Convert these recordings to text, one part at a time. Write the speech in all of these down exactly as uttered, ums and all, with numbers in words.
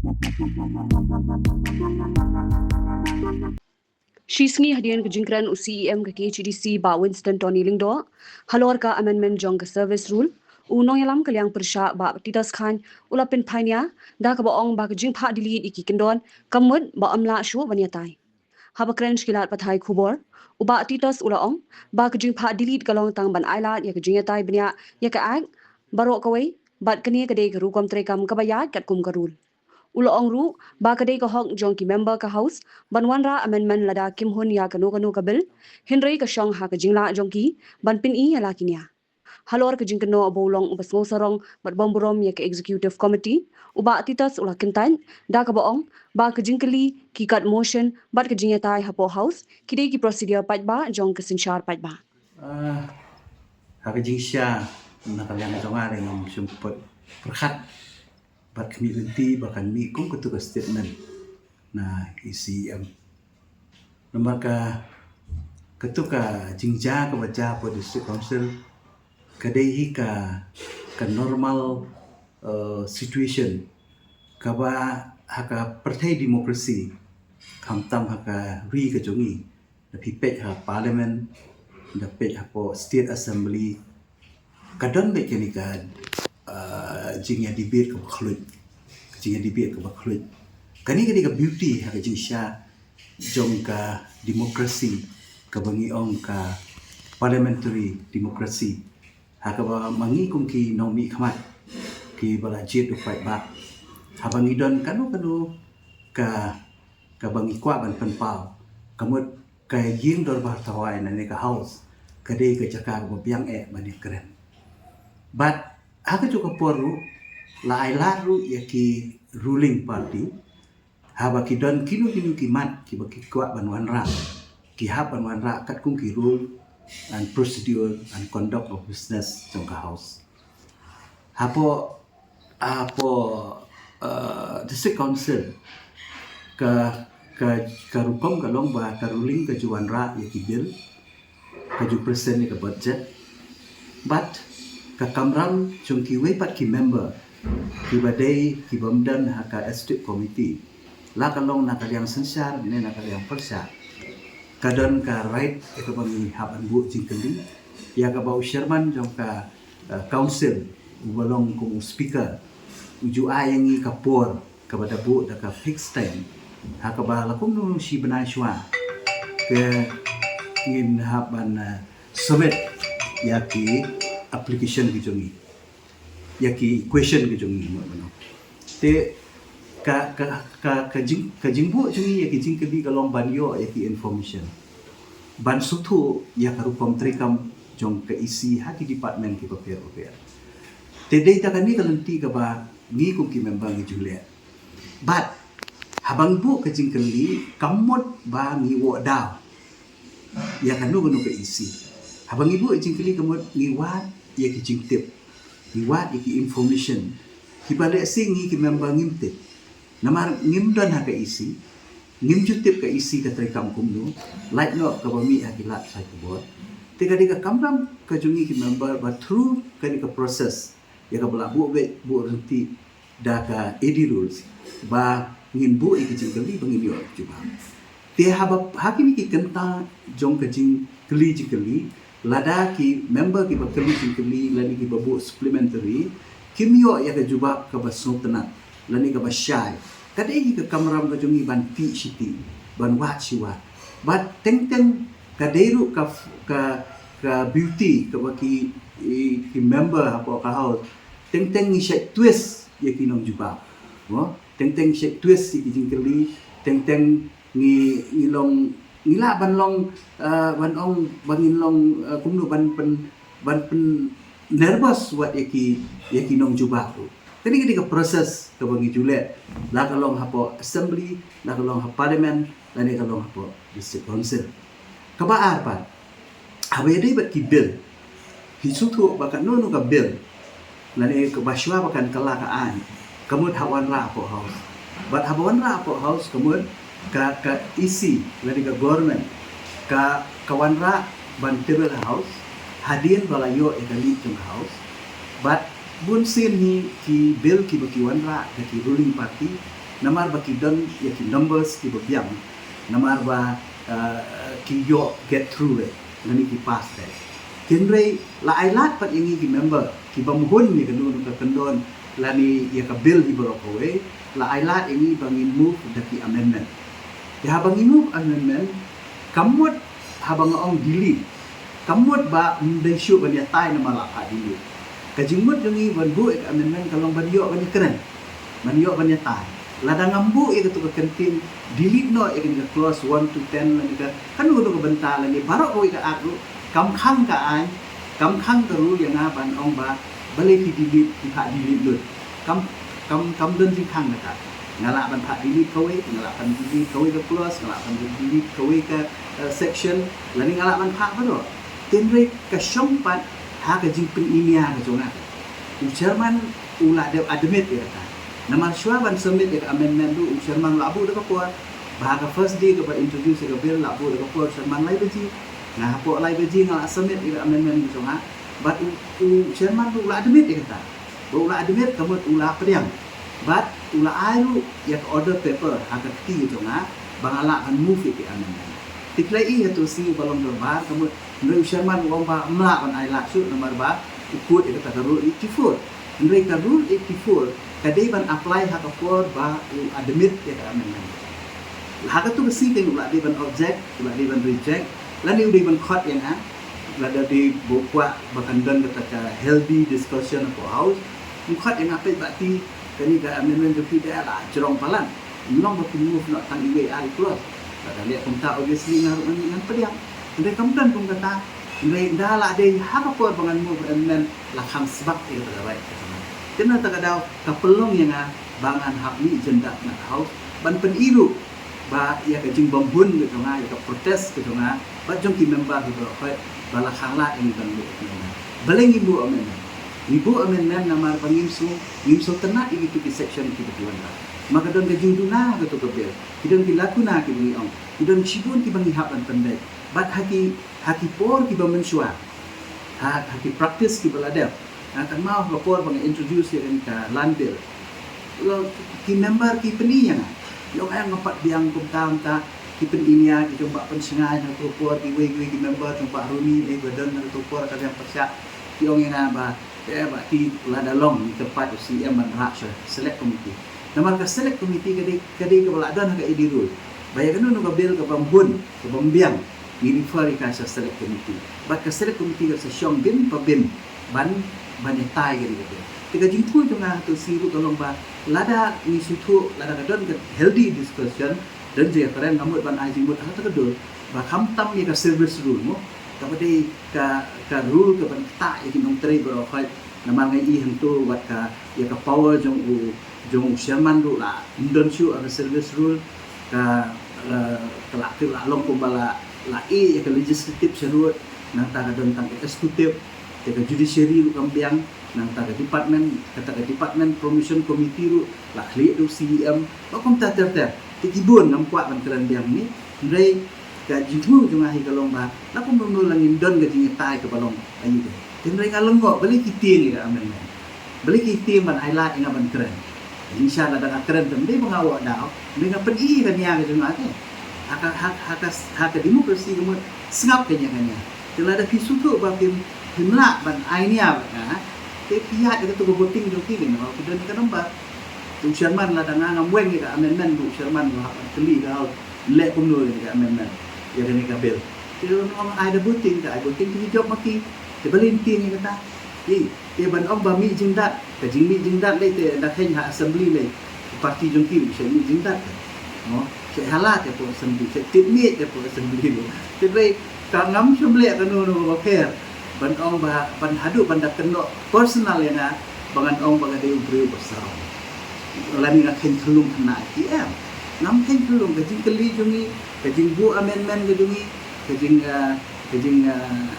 Shi sngi hadien ka jingkren u C E M ka K H A D C Bah Winston Tony Lyngdoh halor ka amendment jong ka service rule, u nongïalam ka liang pyrshah Bah Titos Chyne u la pynpaw nia da kaba ong ba ka jingphah delete ïa ki kyndon kam mut ba ym lah shuh ban ïatai. Haba kren sha ki lad pathai khubor, u Bah Titos u la ong ba ka jingphah delete ka long tang ban ailad ïa ka jingïatai bniah ïa ka Act baroh kawei, bad kane ka dei ka rukom treikam kaba ïaid katkum ka rule. U la ong ruh ba ka dei ka hok jong ki member ka House ban wanrah amendment lada kim hun ïa kano kano ka bill, hynrei ka shong ha ka jinglah jong ki ban pyni ïa la ki nia. Halor ka jingkynnoh ba u long uba sngewsarong bad bym burom ïa ka Executive Committee, u Bah Titos u la kyntait da kaba ong ba ka jingkylli ki kat motion bad ka jingïatai hapoh House ki dei ki procedure paidbah jong ka synshar paidbah. Ah, ha ka jingshisha na ka liang jong nga, ngam shym pat pyrkhat bad khmih lynti ba kan mih kum katu ka statement na E C M. Namar ka, katu ka jingjia kaba jia hapoh District Council ka dei hi ka, ka normal, eh, situation kaba ha ka pyrthei democracy, khamtam ha ka ri ka jong ngi, da phi peit ha Parliament, da peit hapoh State Assembly, ka don beit kane ka, ah, jingïa debate kaba khluit. Ka jingïa debate kaba khluit. Kane ka dei ka beauty ha ka jingshisha jong ka democracy, kaba ngi ong ka parliamentary democracy. Ha kaba ma ngi kum ki nongmihkhmat kiba la jied u paidbah, haba ngi don kano kano ka, kaba ngi kwah ban pynpaw, ka mut ka ïing dorbar tawai lane ka House ka dei ka jaka kaba biang eh ban ïakren. Bad ha kajuh ka por ruh la ailad ruh ïa ki ruling party, haba ki don kino kino ki mat kiba ki kwah ban wanrah, ki hap ban wanrah katkum ki rule and procedure and conduct of business jong ka House. Hapoh, hapoh, eh, District Council ka, ka, ka rukom ka long ba ka ruling ka ju wanrah ïa ki bill, ka ju present ïa ka budget. Bad ka kamram jong kiwei pat ki member kiba dei ki bym don ha ka Executive Committee, la ka long na ka liang synshar ne na ka liang pyrshah, ka don ka right ïa kaba ngi hap ban buh jingkylli, ïa kaba u chairman jong ka, eh, council, uba long kum u speaker, u ju ai ïa ngi ka por kaba da buh da ka fixed time, ha kaba la kumno shi bnai shuwa ka ngin hap ban, eh, submit ïa ki application ki jong ngi, ïa ki question ki jong ngi, mo, mo. Te ka, ka, ka, ka jing, ka jingbuh jong ngi ïa ki jingkylli ka long ban ïoh ïa ki information, ban sngewthuh ïa ka rukom treikam jong ka E C ha ki department kiba pher bapher. Te dei da kane ka lynti kaba ngi kum ki member ngi ju leh. Bad haba ngi buh ka jingkylli, kam mut ba ngi wad daw ïa kano kano ka E C. Haba ngi buh jingkylli, ka mut ngi wad ïa ki jingtip, ngi wad ïa ki information kiba lehse ngi ki member ngim tip. Namar ngim don ha ka E C, ngim ju tip ka E C ka treikam kumno, lait noh kaba mih ha ki lad pathai khubor. Te ka dei ka kamram ka jong ngi ki member ba through kane ka process, ïa kaba la buh beit buh ryntih da ka A D rules, ba ngin buh ïa ki jingkylli ba ngin ïoh jubab. Te haba ha kine ki kynta jong ka jingkylli jingkylli, lada ki member kiba kylli jingkylli lane kiba buh supplementary kim ïoh ïa ka jubab kaba sngewtynnat lane kaba shai, ka dei ka kamram ka jong ngi ban tih shi tih, ban wad shi wad. Bad teng teng ka dei ruh ka, ka, ka beauty kaba ki, ki member hapoh ka House, teng teng ngi shait twist ïa ki nongjubab. Mo, teng teng ngi shait twist ïa ki jingkylli, teng teng ngi, ngi long, ngi lah ban long, eh, ban ong ba ngin long, eh, kumno ban pyn, ban pyn nervous wat ïa ki, ïa ki nongjubab ruh. Kane ka dei ka process kaba ngi ju leh, la ka long hapoh Assembly, la ka long ha Parliament, lane ka long hapoh District Council. Kaba ar pat, haba ïadei bad ki bill, phi sngewthuh ba kano kano ka bill lane kaba shuwa ba kan kylla ka aiñ, ka mut hap wanrah hapoh House. Bad haba wanrah hapoh House, ka mut ka, ka E C lane ka government ka, ka wanrah ban table ha House hadien ba la ïoh ïa ka lead jong ka House. Bad bun sien hi ki bill kiba ki wanrah da ki ruling party, Namar ba ki don ïa ki numbers kiba biang, namar ba, uh, ki ïoh get through rei, lane ki pass rei. Hynrei la ai lad pat ïa ngi ki member kiba mhun ïa kano kano ka kyndon lane ïa ka bill hi baroh kawei, la ai lad ïa ngi ba ngin move da ki amendment. Ïa haba ngi move amendment, kam mut haba nga ong delete, kam mut ba ym dei shuh ban ïatai namar la phah delete. Ka jingmut jong ngi ban buh ïa ka amendment ka long ban ïoh ban ïakren, ban ïoh ban ïatai. Lada ngam buh ïa katu ka kyntien, delete noh ïa kane ka clause one to ten lane ka kano kano ka bynta lane baroh kawei ka act ruh, kam khang ka aiñ, kam khang ka rule ïa nga ban ong ba balei phi delete, phi phah delete lut. Kam, kam, kam don jingkhang kata. Nga lah ban phah delete kawei, nga lah ban delete kawei ka clause, nga lah ban delete kawei ka, eh, section, lane nga lah ban phah baroh. Hynrei ka shong pat ha ka jingpyni nia ka jong nga. U chairman u la dep admit ïa kata. Namar shuwa ban submit ïa ka amendment ruh, u chairman la buh da ka por. Ba ha ka first day kaba introduce ïa ka bill, la buh da ka por u chairman lai baje. Nga hapoh lai baje nga la submit ïa ka amendment ka jong nga. Bad u, u chairman ruh u la admit ïa kata. Ba u la admit ka mut u la pdiang. Bad u la ai ruh ïa ka order paper ha ka kti ka jong nga ba nga lah ban move ïa ki amendment. Te phi la i ha tu sngi uba long dorbar ka mut, hynrei u chairman u ong ba ym lah ban ai lad shuh namar ba u kut ïa kata ka rule eighty-four. Hynrei ka rule eighty-four ka dei ban apply ha ka por ba u admit ïa ka amendment. Ha katu ka sngi kein u la dei ban object, u la dei ban reject, lane u dei ban khot ïa nga. Lada dei ba u kwah ba kan don kata ka healthy discussion hapoh House, un khot ïa nga, peit Bah T, kane ka amendment jong phi da la jrong palat. Ym long ba phin move noh tang iwei ar i clause. Lada leh kumta obviously nga ruh ngan, ngan pdiang. Hynrei kam don kum kata. Hynrei ynda la dei ha ka por ba ngan move amendment la khang sbak ïa kata ka right ka jong nga. Te na kata ka daw ka pynlong ïa nga ba ngan hap mih jyndat na ka House ban pyni ruh ba ïa ka jingbymhun ka jong nga, ïa ka protest ka jong nga bad jong ki member kiba la hoid ba la khang lad ïa ngi ban buh amendment. Balei ngim buh amendment? Ngi buh amendment namar ba ngim sngewtynnat ïa kitu ki section kiba ki wanrah. Ma ka don ka jingduna ha katu ka bill, ki don ki lacuna kiba ngi ong, ki don shibun kiba ngi hap ban pyndep. Bad ha ki, ha ki por kiba mynshuwa, ha, ha ki practice kiba la dep, ha, tang ma ha ka por ba nga introduce ïa kane ka land bill, la ki member ki pyni ïa nga. Ïa nga, nga pat biang kumta kumta, ki pyni ïa nga, ki jong Bah Pynsngew ha kato ka por, kiwei kiwei ki member jong Bah Runi, eh, ba don ha kato ka por ka biang pyrshah, ki ong ïa nga ba, eh, Bah T, lada long ngi kyrpad ïa u C M ban rah sha select committee. Namar ka select committee ka dei, ka dei kaba la don ha ka A D rule ba ïa kano kano ka bill kaba ym hun, kaba ym biang, ngi refer ïa ka sha select committee. Bad ka select committee ka sa shong bin pa bin ban, ban ïatai ïa kane ka bill. Te ka jingthmu jong nga ha tu sngi ruh ka long ba lada ngi sngewthuh, lada ka don ka healthy discussion, don jingïakren, nga mut ban ai jingmut ha kata ka dur ba khamtam ïa ka service rule mo, kaba dei ka, ka rule kaban ktah ïa ki nongtrei baroh khoit. Namar nga i hangto wat ka, ïa ka power jong u, jong u chairman ruh la ym don shuh ha ka service rule. Ka, eh, ka la, ka la long kumba la, la ïeh ïa ka legislative sharud, nangta ka don tang ka executive, te ka judiciary ruh kam biang, nangta ka department, kata ka department promotion committee ruh la khlieh da u C M, ba kumta ter ter. Te ki bun, ngam kwah ban kren biang ne, hynrei ka jingthmu jong nga hi ka long ba la kumno kumno la ngin don ka jingïatai kaba long aïu de. Te hynrei nga lyngngoh, balei ki tieng ïa ka amendment? Balei ki tieng ban ai lad ïa nga ban kren? Jingshisha lada nga kren te ym dei ba nga wad daw, hynrei nga pyni ïa ka nia ka jong nga te. Ha ka, ha, ha ka, ha ka democracy ka mut sngap ka nia ka nia. Te lada phi sngewthuh ba phim, phim lah ban ai nia bad nga, te phi ïaid ïa kato ka voting jong phi, kane ki don ka number. Te u chairman lada nga ngam weng ïa ka amendment, u chairman u hap ban kylli ka House, leh kumno ïa ka amendment, ïa kane ka bill. Te u ong ai da voting, te ai voting te ki jop ma ki. Te balei tieng ïa kata? Ï, te ban ong ba mih jingdat, ka jingmih jingdat lei te da kheiñ ha assembly lei. Party jong ki u shait mih jingdat. Mo, shait hala te hapoh assembly, shait tied miej te hapoh assembly mo. Te balei ka ngam shym leh kano kano ba pher ban ong ba, ban haduh ban da kynnoh personal ïa nga ba ngan ong ba nga dei u briew ba sarong. Lane nga kheiñ khyllung khynnah ki, em. Ngam kheiñ khyllung, ka jingkylli jong ngi, ka jingbuh amendment ka jong ngi, ka jing, ah, ka jing, ah,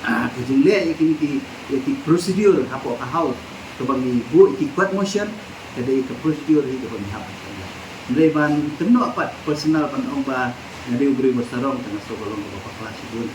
ah, ka jingleh ïa kine ki, ïa ki procedure hapoh ka House, kaba ngi buh ïa ki quad motion, ka dei ka procedure hi kaba ngi hap ban kynnoh. Hynrei ban kynnoh pat personal ban ong ba nga dei u briew ba sarong, te nga sngew ba long kaba bakla shibun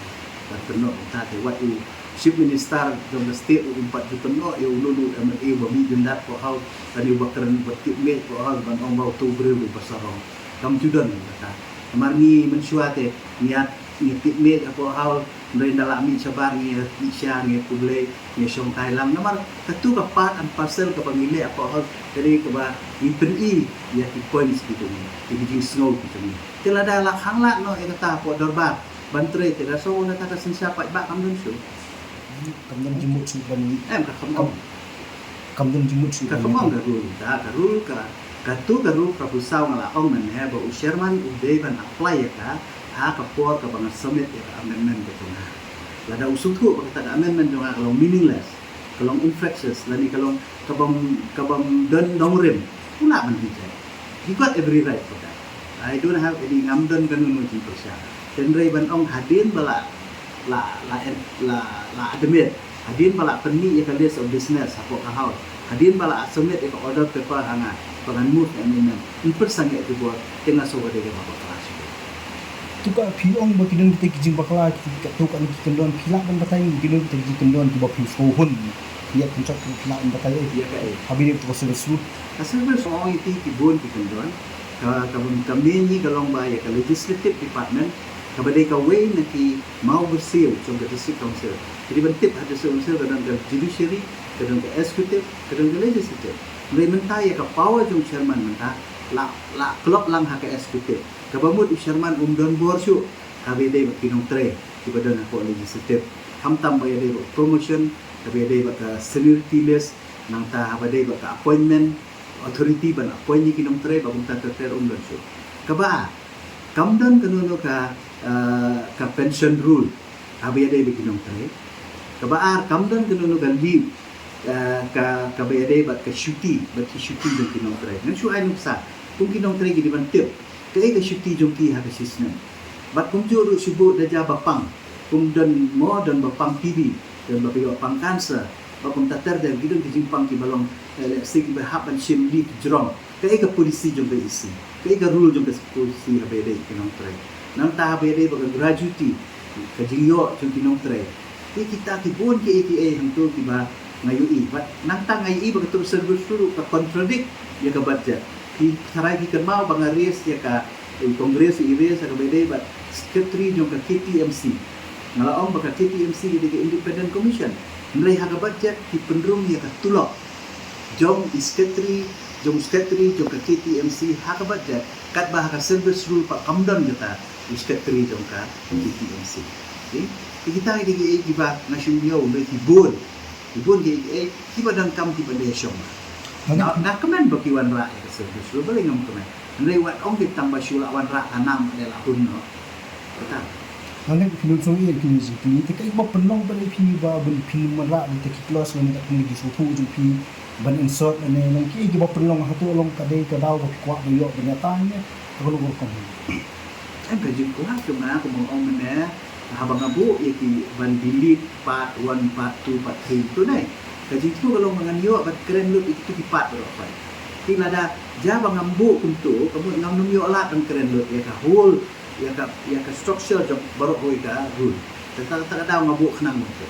ban kynnoh kumta. Te wat u, Chief Minister jong ka state u im pat ju pynnoh ïa u lulu M L A ba mih jyndat hapoh House, lane ba kren ba tipmih hapoh House ban ong ba uto u briew u ba sarong. Kam ju don kata. Namar ngi mynshuwa te ngi ïa ngi tipmih hapoh House, hynrei ynda la mih shabar ngi ïa pyrshah, ngi ïa khublei, ngi ïa shongkai lang. Namar katu ka part and parcel kaba ngi leh hapoh House, ka dei kaba ngi pyni ïa ki points ki jong ngi, ïa ki jingsngew ki jong ngi. Te lada la khang lad noh ïa kata hapoh dorbar ban trei, te la shu ong kata ka synshar paidbah kam don shuh. Kam don jingmut shuh ban Em, ka kham ong. Kam don jingmut shuh Ka ban kham ong ka rule. Da ka rule ka, katu ka rule ka phew saw nga la ong mynne ba u chairman u dei ban apply ïa ka ha ka por kaba nga submit ïa ka amendment ka jong nga. Lada u sngewthuh ba kata ka amendment jong nga ka long meaningless, ka long infractious, lane ka long ka bym, ka bym don nongrim, u lah ban reject. He got every right for that. I don't have any, ngam don kano kano jingpyrshah. Hynrei ban ong hadien ba la, la, la, la, la admit, hadien ba la pynmih ïa ka list of business hapoh ka House, hadien ba la submit ïa ka order paper ha nga ba ngan move amendment, yn pyrsangeh ki bor, te nga sngew ka dei kaba bakla shuh. To ka phi ong ba ki don kita ki jingbakla, ki, ka, to ka ki kyndon, phi lah ban batai ki don kita ki jingbakla kiba phi sngewhun, ïa pynjot phi lah ban batai. Ïa ka, eh. Haba ïa to ka service route. Ka service route ong ïa ki, ki bun ki kyndon. Ka, ka, ka main hi ka long ba ïa ka legislative department, kaba dei kawei na ki maw byrsiw jong ka district council, ka dei ban tip ha district council ka don ka judiciary, ka don ka executive, ka don ka legislative. Hynrei mynta ïa ka power jong chairman mynta la, la klop lang ha ka executive. Kaba mut u chairman um don bor shuh haba ïadei bad ki nongtrei kiba don hapoh legislative. Khamtam ba ïadei bad promotion, kaba ïadei bad ka seniority list, nangta haba ïadei bad ka appointment authority ban appoint ïa ki nongtrei, ba kumta ter ter um don shuh. Kaba ar, kam don kano kano ka, eh, ka pension rule haba ïadei bad ki nongtrei. Kaba ar, kam don kano kano ka leave, eh, ka, kaba ïadei bad ka shuti, bad ki shuti jong ki nongtrei. Ngan shu ai nuksa, kum ki nongtrei ki dei ban tip kaei ka shuti jong ki ha ka shisnem. Bad kumjuh ruh shibun da jia ba pang, kum don mo, don ba pang T B, don ba ïoh pang cancer, ba kumta ter ter ki don ki jingpang kiba long, eh, lehse kiba hap ban shim leave jrong. Kaei ka policy jong ka E C, kaei ka rule jong ka policy haba ïadei ki nongtrei. Nangta haba ïadei bad ka gratuity, ka jingïoh jong ki nongtrei. Te kita ki bun kiei kiei hangto kiba nga ïohi. Bad nangta nga ïohi ba kato ka service ruh ka contradict ïa ka budget. Ki tharai ki kynmaw ba nga raise ïa ka, eh, Congress i raise ïa kaba ïadei bad secretary jong ka K T M C. Nga la ong ba ka K T M C ka dei ka independent commission. Hynrei ha ka budget ki pynrung ïa ka tulop jong i secretary, jong secretary jong ka K T M C ha ka budget, katba ha ka service rule pat kam don kata u secretary jong ka K T M C. Okey? Te kita ki dei kiei kiba nga shu ñiew, hynrei ki bun, ki bun kiei kiei kiba donkam kiba dei shong. Nga, nga kmen ba ki wanrah ïa ka service rule, balei ngam kmen? Hynrei wat ong ki tang ba shu la wanrah ka nam, lada la hun noh. Kata. Hangne phi nud sngewthuh ïa kine ki jingkylli, te kaei ba pynlong ba dei phi ba ban phin wanrah ïa kita ki clause lane kat kine ki sngewthuh jong phi ban insert lane nang kiei kiba pynlong, hato long ka dei ka daw ba phi kwah ba ïoh ban ïatai ne ha kano ka rukom? Em, ka jingkwah jong nga, kumba nga ong mynne, haba nga buh ïa ki ban delete part one, part two, part three tu ne, ka jingthmu ka long ba ngan ïoh ban kren lut ïa kitu ki part baroh. Te lada jia ba ngam buh kumtu, ka mut ngam nym ïoh lad ban kren lut ïa ka whole, ïa ka, ïa ka structure jong baroh kawei ka rule. Te kata, kata ka daw nga buh khnang kumtu.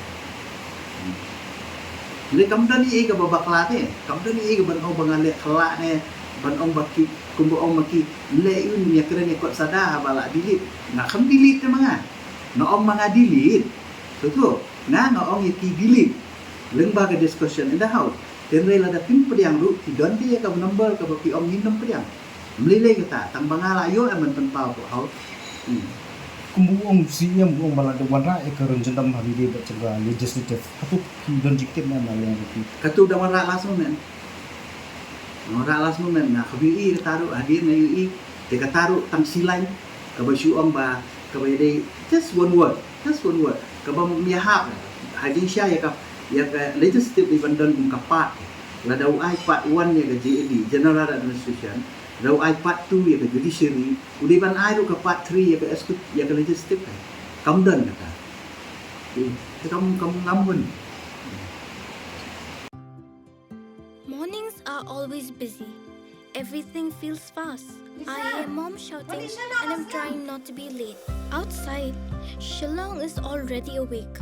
Hmm. Lei, kam don ei ei kaba bakla te, kam don ei ei kaba ban ong ba nga leh khyllah ne, ban ong ba ki, kumba ong ma ki, lei, un ïa kren ïa kot sada haba la delete. Nga kam delete te ma nga. Nga ong ma nga delete. Sngewthuh, nga, nga ong ïa ki delete lyngba ka discussion in the House. Te hynrei lada phin pdiang ruh, ki don te ïa ka number kaba ki ong ngin nym pdiang. Ym lei lei kata, tang ba nga la ïoh em ban pynpaw hapoh House. Hmm. Kumba u ong u C E M, u ong ba la dep wanrah ïa ka rynjyndam ha kaba ïadei bad jong ka legislative. Hato phi don jingtip ne em na liang jong phi? Katu dang wanrah last moment. Wanrah last moment, nga khlem ïohi kata ruh, hadien nga ïohi, te kata ruh tang shi lain, kaba shu ong ba, kaba ïadei, just one word, just one word, kaba ym ïahap, ha jingshisha ïa ka, ïa ka legislative dei ban don kum ka part, lada u ai part one ïa ka G A D, General Administration, lada u ai part two ïa ka judiciary, u dei ban ai ruh ka part three ïa ka execu-, ïa ka legislative. Kam don kata. Eh, te kam, kam ngam hun. Mornings are always busy. Everything feels fast. I hear mom shouting and I'm trying not to be late. Outside, Shillong is already awake.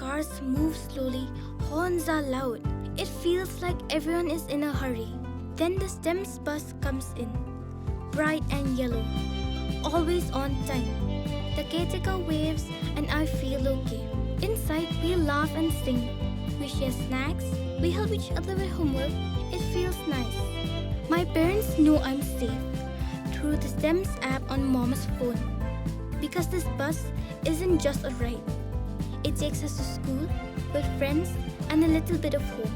Cars move slowly, horns are loud. It feels like everyone is in a hurry. Then the STEMS bus comes in, bright and yellow, always on time. The caretaker waves and I feel okay. Inside, we laugh and sing. We share snacks. We help each other with homework. It feels nice. My parents know I'm safe through the STEMS app on Mom's phone. Because this bus isn't just a ride, it takes us to school, with friends, and a little bit of home.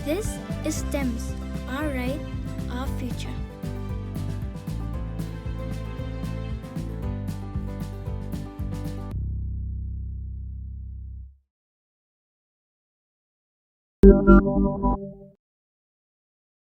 This is STEMS, our ride, our future.